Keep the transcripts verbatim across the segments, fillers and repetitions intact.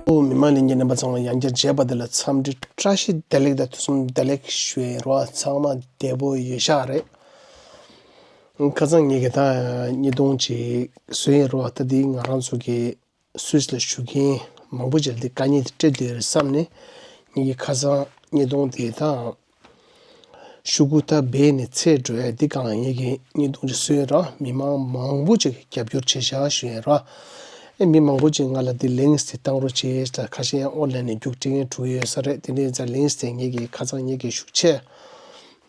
ཨོ། མི་མང་ལྷན་རྒྱས་རྣམ་པ་ཚང་མ་ཡང་བསྐྱར་མཇལ་བ་དེ་ལ་འཚམས་འདྲི་བཀྲ་ཤིས་བདེ་ལེགས་དང་ཐུགས་རྗེ་བདེ་ལེགས་ཞུ་ཡ་ཡིན་རོ། ཚང་མ་བདེ་པོ་ཡོད་ཤག་རེད། ཁ་སང་ངེད་ཀྱིས་ད་བརྙན་ཐུང་ཅིག་བཟོས་ཡིན་རོ། ད་འདི་ང་རང་ཚོ་གི་སུད་སི་ལ་བཞུགས་མཁན་མང་པོ་ཅིག་ལ་འདི་དཀའ་ངལ་དེ་འཕྲད་བསྡད་ཡོད་རེད་བསམ་ནས། ངེད་ཀྱིས་ཁ་སང་བརྙན་ཐུང་དེ་དང་། ཤོག་གུ་ད་སྦས་ནས་ཚེས་འགྲོ་ཡ་འདི་གང་ངེད་ཀྱིས་བརྙན་ཐུང་ཅིག་བཟོས་ཡོད་ར། མི་མང་མང་པོ་ཅིག་གིས་རྒྱབ་སྐྱོར་བྱས་ཤག་ཞུ་ཡ་ཡིན་ར། ཨེ། མི་མང་པོ་ཅིག་ང་ལ་འདི་ལིངས་དེ་བཏང་རོགས་བྱེད་ལ། ཁ་ཤས་ཡང་ཨོན་ལན་ནས་རྒྱུགས་སྤྲད་མཁན་འགྲོ་གི་ཡོད་ས་རེད། དེ་འདྲ་ཡིན་ཙང་ལིངས་དེ་ངེད་ཀྱིས་ཁ་སང་ངེད་ཀྱིས་ཤུགས་ཆེ།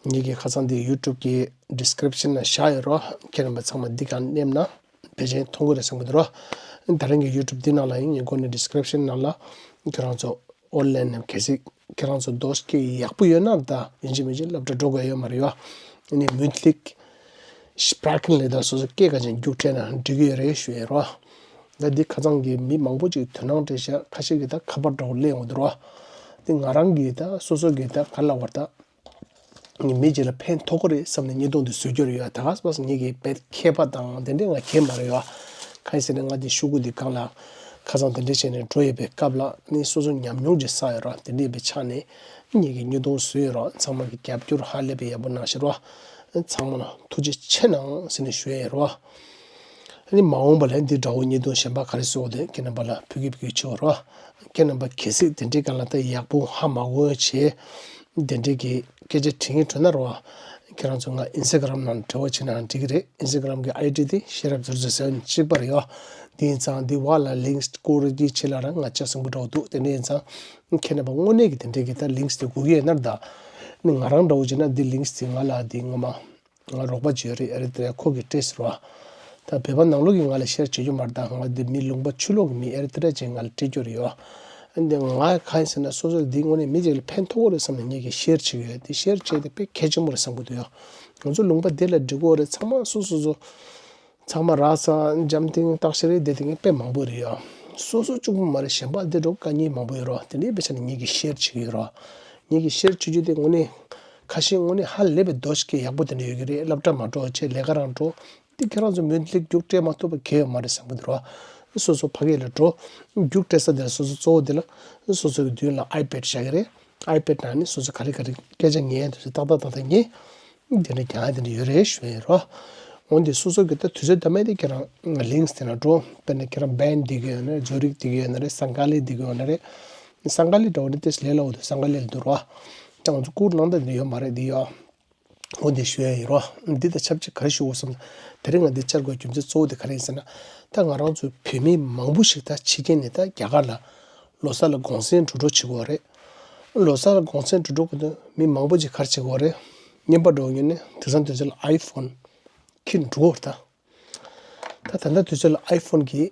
ངེད་ཀྱིས་ཁ་སང་འདི་ཡུ་ཊུབ་ཀྱི་ཌི་སི་ཀི་རིབ་ཤན་ན་བཞག་ཡོད་ར། ཁྱེད་རྣམ་པ་ཚང་མ་འདི་གང་མནན་ན་ཕལ་ཆེར་མཐོང་གི་རེད་བསམ་གྱི་འདུག་ར། ད་རིང་གི་ཡུ་ཊུབ་འདི་ནང་ལ་ཡིན། ངས་འགོ་ནས་ཌི་སི་ཀི་རིབ་ཤན་ནང་ལ་ཁྱེད་རང་ཚོ་ཨོན་ལན་ནས་གལ་སྲིད་ཁྱེད་རང་ཚོ་རྡོ་སྐད་ཡག་པོ་ཡོད་ན། ད་ཡིན་གཅིག་མིན་གཅིག་སློབ་གྲྭ་འགྲོ་དགོས་ཡོད་མ་རེད་ཡ། ཨ་ནི་མུན་ཏིག་སྤྲ་ཁན་ལས་ད་སོ་སོ་སྐད་ག་ཅན་རྒྱུགས་སྤྲད་ན་འགྲིག་གི་ཡོད་རེད་ཞུ་ཡ་རོ། ད་འདི་ཁ་སང་གི་མི་མང་པོ་ཅིག་དོ་སྣང་སྤྲད་ཤག་ཁ་ཤས་ཀྱིས་ད་ཁ་པར་འདྲ་བོ་སླེབས་ཡོང་གི་འདུག་རོ། འདི་ང་རང་གིས་ད་སོ་སོ་གིས་ད་ག་ལབ་པར་ད། ངས་མི་གཅིག་ལ་ཕན་ཐོགས་ཀྱི་རེད་བསམ་ནས་བརྙན་ཐུང་འདི་བཟོས་རྒྱུ་རེད་ཡ། ད་ག་སེ་ངེད་ཀྱི་དཔེ་མཁས་པ་དང་དེ་འདྲས་ང་གལ་མ་རེད་ཡ། གང་ཡིན་ཟེར་ན་ང་འདི་ཤོག་གུ་འདི་སྒང་ལ་ཁ་སང་དེ་འདྲས་བྱས་ནས་འགྲོ་ཡོད་པའི་སྐབས་ལ་ནི་སོ་སོ་ཉམས་མྱོང་ཅིག་བསགས་ཡོད་ར། དེ་འདྲས་ཡོད་པའི་ཆ་ནས་ངེད་ཀྱིས་བརྙན་ཐུང་བཟོས་ཡོད་ར། ཚང་མ་གི་རྒྱབ་སྐྱོར་ཧ་ལས་པའི་ཡག་པོ་གནང་ཤག་ར། ཚང་མ་ལ་ཐུགས་རྗེ་ཆེ་གནང་ཟེར་ནས་ཞུ་ཡ་ཡིན་ར། ཨ་ནི་མ་འོངས་པ་ལ་འདི་འདྲ་བོ་བརྙན་ཐུང་གཞན་པ་ག་རེ་བཟོ་དགོས་དེ་ཁྱེད་རྣམ་པ་ལ་ཕུལ་གི་ཕུལ་གི་བྱེད་འོ་རོ། ཁྱེད་རྣམ་པ་གལ་སྲིད་དེ་འདྲའི་སྒང་ལ་ད་ཡག་པོ་ཧ་མ་གོ་བྱས་དེ་འདྲའི་གི་སྐད་ཆ་དྲི་ངེས་འགྲོ་ན་རོ། ཁྱེད་རང་ཚོ་ང་ཨིན་སི་ཊ་གྷ་རམ་ནང་འབྲེལ་བ་བྱེད་ན་འགྲིག་གི་རེད། ཨིན་སི་ཊ་གྷ་རམ་གི་ཨའི་ཌི་དེ་ཤེས་རབ་ཟེར་ཟེར་བ་གཅིག་པ་རེད་ཡོ། དེ་ཡིན་ཙང་འདི་བ་ལ་ལིངས་བསྐུར་གྱི་ཆེད་ལ་རང་ང་ལྕགས་སྲིན་པོ་འདྲ་བོ་འདུག་དེ་འདྲ་ཡིན་ཙང་ཁྱེད་རྣམ་པ་དངོས་གནས་ཀྱི་དེ་འདྲའི་གི་ད་ལིངས་དེ་དགོས་ཀྱི་ཡོད་ན་ར། ད་ནི་ང་རང་འདྲ་བོ་བྱས་ན་འདི་ལིངས་དེ་ང་ལ་འདི་ངོ་མ། ང་རོགས་པ་ཅིག་ཡོད་རེད། ཨེ་རི་ཏི་རི་ཡ། ཁོ་གིས་སྤྲད་ཟེར་བ། ད་བོད་པ་ནང་ལོགས་ཀྱིས་ང་ལ་ཤེར་བྱེད་རྒྱུ་མ་རེད། ད་ང་འདི་མི་ལུང་པ་ཕྱི་ལོགས་ཀྱི་མི་ཨེ་རི་ཏི་རི་ཡ་ཅིག་ང་ལ་སྤྲད་རྒྱུ་རེད་ཡོ། འདི་ང་གང་ཡིན་ཟེར་ན་སོ་སོ་འདི་དངོས་གནས་མི་ཅིག་ལ་ཕན་ཐོགས་ཀྱི་རེད་བསམ་ནས་ངེད་ཀྱིས་ཤེར་བྱེད་ཀྱི་ཡོད། འདི་ཤེར་བྱས་ཏེ་དཔེ་གལ་ཆེན་པོ་རེད་བསམ་གྱི་འདུག་ཡོ། ང་ཚོ་ལུང་པ་འདི་ལ་འགྲིག་གི་རེད། ཚང་མ་སོ་སོ་སོ། ཚང་མ་ར་ས་འཇམ་ཐིང་སྟག་ཤར་རེད། དེ་དེ་ངས་དཔེ་མང་པོ་རེད་ཡ། སོ་སོ་གཅིག་པུ་མ་རེད། གཞན་པ་འདི་འདྲ་དཀའ་ངལ་མང་པོ་ཡོད་རོ། དེ་འདྲའི་དཔེ་ཆ་ནས་ངེད་ཀྱིས་ཤེར་བྱེད་ཀྱི་ཡོད་རོ། ངེད་ཀྱིས་ཤེར་བྱེད་རྒྱུ་དེ་དངོས་གནས་ཁ་ཤས་དངོས་གནས་ཧ་ལས་པའི་རྡོ་ཞིག་གི་ཡག་པོ་དེ་འདྲ་ཡོད་ཀྱི་རེད། སློབ་གྲྭ་མ་འགྲོ་བྱས་ལས་ཀ་རང་འགྲོ། དེ་ཁྱེད་རང་ཚོ་མུན་ཏིག་རྒྱུགས་སྤྲད་མ་ཐུབ་པ་གལ་ཡོད་མ་རེད་བསམ་གྱི་འདུག་རོ། སོ་སོ་ཕ་གི་ལ་འགྲོ། རྒྱུགས་སྤྲད་ས་དེ་ལ་སོ་སོ་གཙོ་བོ་དེ་ལ་སོ་སོ་གི་མདུན་ལ་ཨའི་པེ་ཌི་བཞག་གི་རེད། ཨའི་པེ་ཌི་ནང་ནས་སོ་སོ་ག་རེ་ག་རེ་སྐད་ཆ་ཉན་དུས་ཏག་ཏག་ཏག་ཏག་ཉན། དེ་འདྲ་རྒྱག་ཡ་དེ་འདྲ་ཡོད་རེད་ཞུ་ཡ་རོ། འོན་ཏེ་སོ་སོ་གི་ད་དུས་ཚོད་ད་མེད་དེ་ཁྱེད་རང་ལིངས་དེ་ན་འགྲོ། དཔེར་ན་ཁྱེད་རང་བན་བསྡད་ཀྱི་ཡོད་ན་རེད། ཛུ་རིག་བསྡད་ཀྱི་ཡོད་ན་རེད། སང་ཀ་ལི་བསྡད་ཀྱི་ཡོད་ན་རེད། སང་ཀ་ལི་འདྲ་བོ་ནི་ཏེས་ལས་སླ་བོ་འདུག་སང་ཀ་ལི་ལ་འདུག་རོ། ད་ང་ཚོ་བསྐུར་གནང་ད་འདི་ཡོད་མ་རེད་འདི་ཡོ། འོན་ཏེ་ཞུ་ཡ་ཡིན་རོ། འདི་ད་ཆབས་ཅིག་ག་རེ་ཞུ་དགོས་བསམ་ན། དེ་རིང་ང་འདི་བཅར་དགོས་རྒྱུ་མཚན་གཙོ་བོ་དེ་ག་རེ་ཡིན་ཟེར་ན། ད་ང་རང་ཚོ་བོད་མི་མང་པོ་ཞིག་ད་ཕྱི་རྒྱལ་ནས་ད་རྒྱ་གར་ལ་ལོ་གསར་ལ་གུང་སེང་འགྲོ་འགྲོ་བྱེད་དགོས་རེད། ལོ་གསར་ལ་གུང་སེང་འགྲོ་འགྲོ་གི་དུས་མི་མང་པོ་ཅིག་ག་རེ་བྱེད་དགོས་རེད། རྔན་པ་འགྲོ་ཉོས་ནས་དེང་སང་དུས་ཚོད་ལ་ཨའི་ཕོན་འཁྱེར་འགྲོ་གི་རེད་ད། ད་ད་ལྟ་དུས་ཚོད་ལ་ཨའི་ཕོན་གྱི་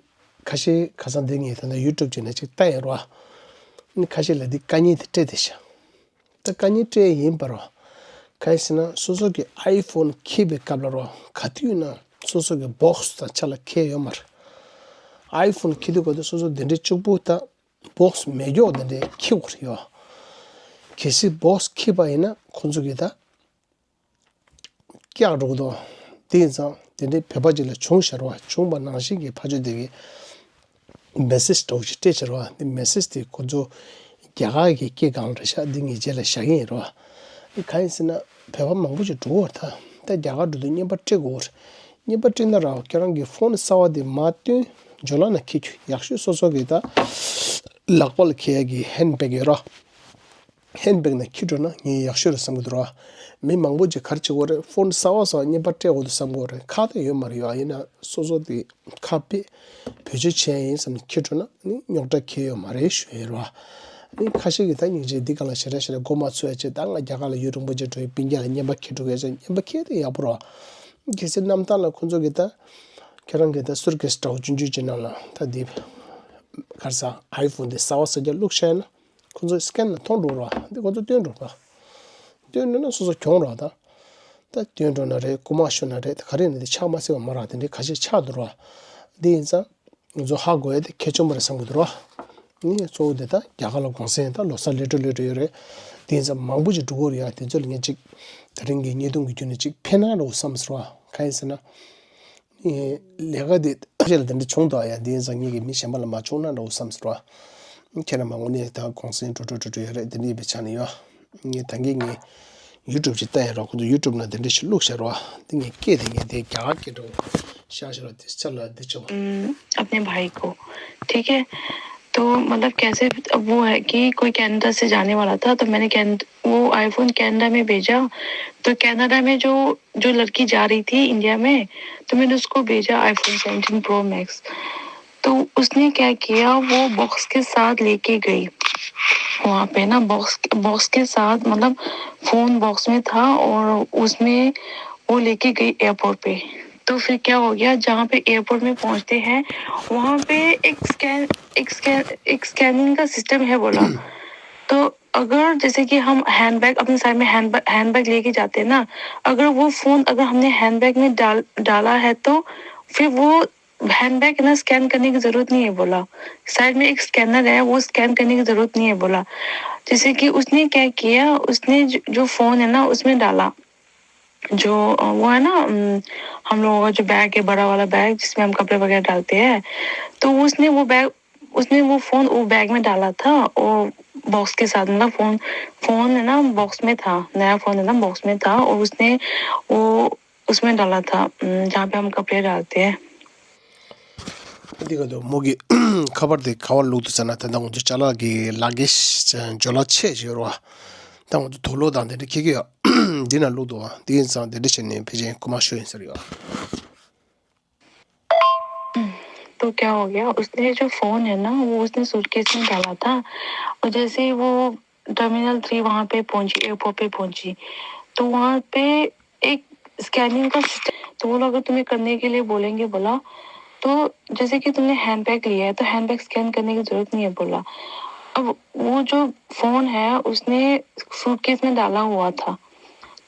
ཁ་ཤས་ཁ་སང་འདི་ངས་ད་ལྟ་ཡུ་ཊུབ་ཅིག་ནས་ཅིག་བལྟས་ཡོད་རེད་བ། ནི་ཁ་ཤས་ལ་འདི་དཀའ་ངལ་དེ་འཕྲད་བསྡད་ཤག་ད་དཀའ་ངལ་འཕྲད་ཡིན་པ་རོ། གང་ཡིན་ཟེར་ན་སོ་སོ་གི་ཨའི་ཕོན་འཁྱེར་བའི་སྐབས་ལ་རོ། ག་དུས་ན་སོ་སོ་གི་བོགས་དང་ཆ་ལ་འཁྱེར་ཡོད་མ་རེད། ཨའི་ཕོན་འཁྱེར་དུས་ག་དུས་སོ་སོ་དེ་འདྲའི་གཅིག་པུ་ད་བོགས་མེད་མགྱོགས་དེ་འདྲའི་འཁྱེར་དགོས་རེད་ཡོ། གལ་སྲིད་བོགས་འཁྱེར་བ་ཡིན་ན་ཁོང་ཚོ་གིས་ད་བཀྱག་འགྲོ་གི་འདུག་དེ་ཡིན་ཙང་དེ་འདྲའི་བོད་པ་ཅིག་ལ་བྱུང་ཤར་བ་བྱུང་བ་ནང་བཞིན་གྱི་ཕ་ཆོས་དེ་གི་མེ་སེ་ཇི་འདྲ་བོ་ཞིག་སྤྲད་ཕྱིར་བ། འདི་མེ་སེ་ཇི་དེ་ཁོ་ཚོ་རྒྱ་གར་གྱི་སྐད་སྒང་ལ་རེད་ཤག་འདི་ངས་རྗེས་ལ་བཞག་གི་ཡིན་རོ། འདི་གང་ཡིན་ཟེར་ན་བོད་པ་མང་པོ་ཞིག་འགྲོ་གི་ཡོད་རེད་ད། ད་རྒྱ་གར་འགྲོ་དུས་རྔན་པ་སྤྲད་དགོས་རེད། རྔན་པ་སྤྲད་ན་ར་ཁྱེད་རང་གི་ཕོན་གསར་བ་དེ་མར་བཏོན་ཇོ་ལ་ནང་འཁྱེར་རྒྱུ་ཡག་ཤོས། སོ་སོ་གི་ད་ལག་པ་ལ་འཁྱེར་ཡག་གི་ཧེན་བེག་ཡོད་ར། ཧེན་བེག་ནང་འཁྱེར་འགྲོ་ན་ངས་ཡག་ཤོས་རེད་བསམ་གི་འདུག་ར། མི་མང་པོ་ཅིག་ག་རེ་བྱེད་ཀྱི་ཡོད་རེད། ཕོན་གསར་བ་གསར་བ་རྔན་པ་སྤྲད་དགོས་འདུག་བསམ་གི་ཡོད་རེད། ཁག་ཐེག་ཡོད་མ་རེད་ཡ། ཡིན་ན་སོ་སོ་དེ་ཁ་དཔེ་བེད་སྤྱོད་བྱས་ཡིན་བསམ་ནས་འཁྱེར་འགྲོ་ན་ནི་རྙོག་དྲ་གང་ཡང་ཡོད་མ་རེད་ཞུ་ཡ་རེད་བ། ནི་ཁ་ཤས་ཀྱིས་ད་སྙིང་རྗེ་འདི་ག་ལ་ཞེ་དྲག་ཞེ་དྲག་མགོ་མ་ཚོས་ཡ་བྱས། ད་ང་རྒྱ་གར་ལ་ཡུན་རིང་པོ་ཅིག་འགྲོ་ཡིན། སྤུན་ཀྱག་ལ་རྔན་པ་འཁྱེར་འགྲོ་གི་ཡོད་ཟེར། རྔན་པ་འཁྱེར་དེ་ཡག་པོ་རེད་བ། གལ་སྲིད་གནམ་ཐང་ལ་ཁོ་ཚོ་གིས་ད་ཁྱེད་རང་གིས་ད་སུཊ་ཀེས་འདྲ་བོ་ཆུང་ཆུང་ཅིག་ནང་ལ་ད་འདི་ག་རེ་ཟ་ཨའི་ཕོན་དེ་གསར་བ་གསར་རྒྱག་བླུགས་བཞག་ན། ཁོ་ཚོ་སི་ཀེན་ལ་མཐོང་འགྲོ་ར། འདི་ཁོ་ཚོ་སྟོན་འགྲོ་ར། སྟོན་འགྲོ་ན་སོ་སོ་གྱོང་ར་ད། ད་སྟོན་འགྲོ་ན་རེད། རྐུ་མ་ཤོར་ན་རེད། ད་ག་རེ་ཡིན་ན་འདི་ཆག་མ་སྲིད་པ་མ་ར། དེ་འདྲའི་ཁ་ཤས་ཆག་འདུག་ར། འདི་ཡིན་ཙང་ང་ཚོ་ཧ་གོ་ཡ་དེ་གལ་ཆེན་པོ་རེད་བསམ་གི་འདུག་ར། ནི་གཙོ་བོ་དེ་ད་རྒྱ་གར་ལ་གུང་སེང་ད་ལོ་གསར་ལས་འགྲོ་ལས་འགྲོ་ཡོད་རེད། དེ་ཡིན་ཙང་མང་པོ་ཅིག་འགྲོ་གི་རེད་ཡ། དེ་ཚོ་ལ་ངས་ཅིག་ད་རིང་གི་བརྙན་ཐུང་གི་བརྒྱུད་ནས་ཅིག་ཕན་ན་འགྲོ་བསམ་ཟེར་བ། གང་ཡིན་ཟེར་ན། ནི་ལས་ཀ་དེ་ རྗེས་ལ་དེ་འདྲ་བྱུང་འདུག་ཨ། ཡ་འདི་ཡིན་ཙང་ངེད་ཀྱིས་མི་གཞན་པ་ལ་མ་བྱུང་ན་འདྲ་བོ་བསམ་ཟེར་བ། ཁྱེད་རང་མ་དངོས་གནས་ད་གུང་སེང་འགྲོ་འགྲོ་འགྲོ་འགྲོ་ཡོད་རེད། དེ་འདྲ་ཡིན་པའི་ཆ་ནས་ཡོད། ངས་ད་གིན་ངས་ཡུ་ཊུབ་ཅིག་བལྟས་ཡིན་རོགས། ཁོ་ཚོ་ཡུ་ཊུབ་ནང་དེ་འདྲ་ཞིག་བླུགས་བཞག་རོགས། དེ་ངས་སྐད་དེ་ངས་དེ་རྒྱ་གར་སྐད་འདྲ་བོ་བཞག་བཞག་རོགས། དེ་ཆ་ལ་འདི་ཆོ། हम्म, अपने भाई को, ठीक है। तो मतलब कैसे, अब वो है कि कोई कनाडा से जाने वाला था, तो मैंने कैन वो आईफोन कनाडा में भेजा। तो कनाडा में जो जो लड़की जा रही थी इंडिया में, तो मैंने उसको भेजा आईफोन सेवनटीन प्रो मैक्स। तो उसने क्या किया, वो बॉक्स के साथ लेके गई वहाँ पे ना, बॉक्स बॉक्स के साथ, मतलब फ़ोन बॉक्स में था और उसमें वो लेके गई एयरपोर्ट पे। तो फिर क्या हो गया, जहाँ पे एयरपोर्ट में पहुँचते हैं, वहाँ पे एक स्कैन एक स्कैन एक स्कैनिंग का सिस्टम है बोला। तो अगर जैसे कि हम हैंडबैग अपने साइड में हैंड हैंडबैग लेके जाते हैं ना, अगर वो फ़ोन अगर हमने हैंडबैग में डाल डाला है, तो फिर वो हैंडबैग है ना, स्कैन करने की ज़रूरत नहीं है बोला। साइड में एक स्कैनर है, वो स्कैन करने की ज़रूरत नहीं है बोला। जैसे कि उसने क्या किया, उसने जो, जो फ़ोन है ना, उसमें डाला। जो अ, वो है ना, अम, हम लोगों का जो बैग है, बड़ा वाला बैग जिसमें हम कपड़े वगैरह डालते हैं, तो उसने वो बैग उसने वो फ़ोन वो बैग में डाला था, वो बॉक्स के साथ, मतलब फ़ोन फ़ोन है ना बॉक्स में था, नया फ़ोन है ना बॉक्स में था, और उसने वो उसमें डाला था, अम, जहाँ पे हम कपड़े डालते हैं। འདི་ག་དུ་མོ་གི་ཁ་པར་དེ་ག་བར་བླུགས་འདུག་ཟེར་ན། ད་ལྟ་ང་ཚོ་ཅ་ལག་གི་ལག་གི་ཇོ་ལ་ཆེ་ཞིག་ཡོད་རེད་བ། ད་ང་ཚོ་དུག་ལོག་དང་དེ་འདྲ་འཁྱེར་གྱི་ཡོད། འདི་ན་བླུགས་འདུག་བ། དེ་ཡིན་ཙང་དེ་འདྲ་བྱས་ནས་ཕལ་ཆེར་རྐུ་མ་ཤོར་ཡིན་ཟེར་ཡོད། तो क्या हो गया, उसने जो फ़ोन है ना, वो उसने सूटकेस में डाला था। और जैसे ही वो टर्मिनल थ्री वहाँ पे पहुँची, एयरपोर्ट पे पहुँची, तो वहाँ पे एक स्कैनिंग का सिस्टम, तो वो लोग तुम्हें करने के लिए बोलेंगे बोला। तो जैसे कि तुमने हैंडबैग लिया है, तो हैंडबैग स्कैन करने की ज़रूरत नहीं है बोला। अब वो जो फ़ोन है, उसने सूटकेस में डाला हुआ था,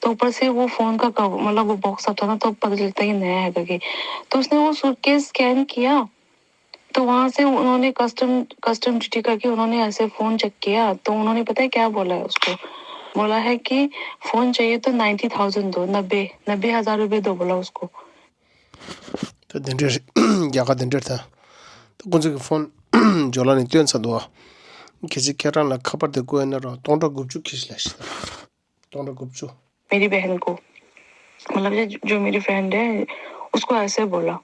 तो ऊपर से वो फ़ोन का कव- मतलब वो बॉक्स आता ना, तो पता चलता है कि नया है करके। तो उसने वो सूटकेस स्कैन किया, तो वहाँ से उन्होंने कस्टम कस्टम ड्यूटी करके उन्होंने ऐसे फ़ोन चेक किया, तो उन्होंने पता है क्या बोला है उसको? बोला है कि फ़ोन चाहिए तो नाइन्टी थाउजेंड दो, नब्बे नब्बे हज़ार रुपये दो बोला उसको। ད་དེ་འདྲ་རེད། རྒྱ་གར་དེ་འདྲ་རེད་ད། ད་ཁོང་ཚོ་གི་ཕོན་ཇོ་ལ་ནས་བཏོན་ཚར་འདུག་བ། གལ་སྲིད་ཁྱེད་རང་ལ་ཁ་པར་དེ་བཀོད་ན་རོགས། སྟོང་ཕྲག་དགུ་བཅུ་ཁྱེར་ཤི་ལ་ཤི་ད། སྟོང་ཕྲག་དགུ་བཅུ། मेरी बहन को, मतलब ये जो मेरी फ्रेंड है, उसको ऐसे बोला।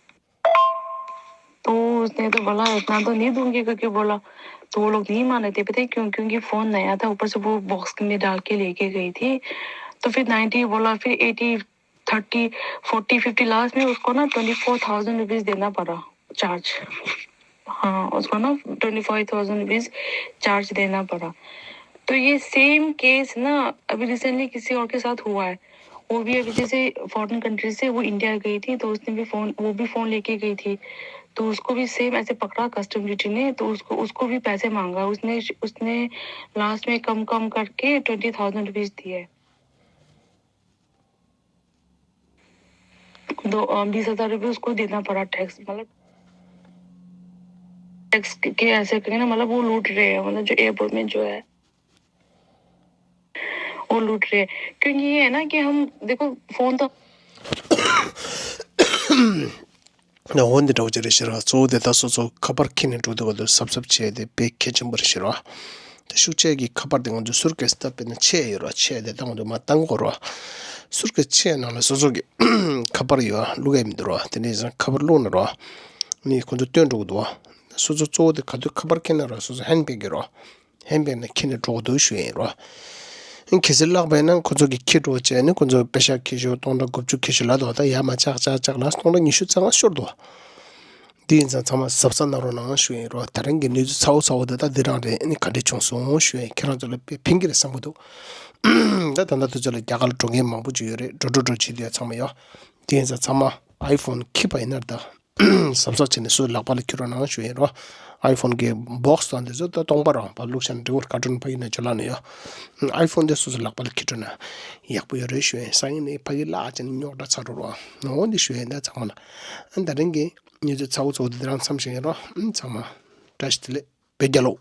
तो उसने तो बोला, इतना तो नहीं दूंगी करके बोला। तो वो लोग नहीं माने थे, पता है क्यों? क्योंकि फ़ोन नया था, ऊपर से वो बॉक्स में डाल के लेके गई थी। तो फिर नाइन्टी बोला, फिर eighty, thirty, forty, fifty, last में उसको ना ट्वेंटी फ़ोर थाउजेंड रुपीज़ देना पड़ा, चार्ज। हाँ, उसको ना twenty five thousand rupees charge देना पड़ा। तो ये सेम केस ना अभी रिसेंटली किसी और के साथ हुआ है। वो भी अभी जैसे फॉरेन कंट्री से वो इंडिया गई थी, तो उसने भी फ़ोन, वो भी फ़ोन लेके गई थी, तो उसको भी सेम ऐसे पकड़ा कस्टम ड्यूटी ने, तो उसको उसको भी पैसे मांगा। उसने उसने लास्ट में कम कम करके ट्वेंटी थाउजेंड रुपीज़ दिए। दो अ, बीस हज़ार रुपये उसको देना पड़ा टैक्स, मतलब टैक्स के ऐसे करके ना, मतलब वो लूट रहे हैं, मतलब जो एयरपोर्ट में जो है वो लूट रहे हैं। क्योंकि ये है ना कि हम देखो फ़ोन तो འོ་འདི་འདྲ་བོ་ཅིག་རེད་ཤག་ར། གཙོ་བོ་དེ་ད་སོ་སོ་ཁ་པར་འཁྱེར་ནས་འགྲོ་དུས་ག་དུས་གཟབ་གཟབ་བྱས་ཏེ་དཔེ་གལ་ཆེན་པོ་རེད་ཤག་ར། ད་ཤུགས་ཆེ་གི་ཁ་པར་དེ་ང་ཚོ་སུར་ཀེས་ད་དཔེར་ན་ཆེ་ཡོད་ར། ཆེ་དེ་ད་ང་ཚོ་མར་བཏང་དགོས་ར། སུར་ཀེས་ཆེ་ནང་ལ་སོ་སོ་གི་ཁ་པར་ཡོད་བླུག་ཡ་མི་འདུག་ར། དེ་འདྲ་ཡིན་ཙང་ཁ་པར་བླུག་ན་ར། ནི་ཁོ་ཚོ་བཏོན་འགྲོ་གི་འདུག་བ། སོ་སོ་གཙོ་བོ་དེ་ག་དུས་ཁ་པར་འཁྱེར་ན་ར་སོ་སོ་ཧེན་བེག་གི་ར། ཧེན་བེག་ནང་འཁྱེར་ནས་འགྲོ་དགོས་འདུག་ཞུ་ཡིན་རོ། གལ་སྲིད་བརླག་པ་ཡིན་ན་ཁོ་ཚོ་གིས་འཁྱེར་འགྲོ་བྱས་ནས་ཁོ་ཚོ་པེ་ཤ་ཁྱེར་ཤོག་སྟོང་ཕྲག་དགུ་བཅུ་ཁྱེར་ཤོག་ལབ་འདུག་ད་ཡར་མར་བཅག་བཅག་བཅག་ལ་སྟོང་ཕྲག་ཉི་ཤུ་རྩ་ལྔ་ཤོར་འདུག་དེ་ཡིན་ཙང་ཚང་མ་གཟབ་གཟབ་གནང་རོགས་གནང་ཞུ་ཡིན་རོ། ད་རིང་གི་གནས་ཚུལ་ཚ་བོ་ཚ་བོ་དེ་ད་འདི་རང་རེད། ཨ་ནི་ག་འདྲས་བྱུང་སོང་ཞུ་ཡིན། ཁྱེད་རང་ཚོ་ལ་དཔེ་ཕན་གྱི་རེད་བསམ་གྱི་འདུག་ད་ད་ལྟ་དུས་ཚོད་ལ་རྒྱ་གར་ལ་འགྲོ་མཁན་མང་པོ་ཅིག་ཡོད་རེད། འགྲོ་འགྲོ་འགྲོ་བྱེད་དུས་ཚང་མ་ཡོད། དེ་ཡིན་ཙང་ཚང་མ་ཨའི་ཕོན་འཁྱེར་པ་ཡིན་ན་ད། གཟབ་གཟབ་བྱས་ནས་སོ་སོའི་ལག་པ་ལ་འཁྱེར་རོགས་གནང་ཞུ་ཡིན་རོ། ཨའི་ཕོན་གྱི་བོགས་དང་དེ་ཚོ་ད་སྟོང་པ་རང་ཕར་བླུགས་བཞག་ན་འགྲིག་གི་རེད། ཀར་ཊུན་ཕ་གི་ནང་ཇོ་ལ་ནས་ཡོད། ཨའི་ཕོན་དེ་སོ་སོའི་ལག་པ་ལ་འཁྱེར་འགྲོ་ན་ཡག་པོ་ཡོད་རེད་ཞུ་ཡིན། སང་ཉིན་ནས་ཕ་གི་བརླག་བྱས་ནས་རྙོག་དྲ་ཚ་རུ་རོ། འོ་འདི་ཞུ་ཡིན། ད་ཚང་མ་ལ་ཨ་ད་རིང་གི་གནས་ཚུལ་ཚ་བོ་ཚ་བོ་དེ་རང་མཚམས་བཞག་ཡིན་རོ། ཨ་ཚང་མ་བཀྲ་ཤིས་བདེ་ལེགས། བོད་རྒྱལ་ལོ།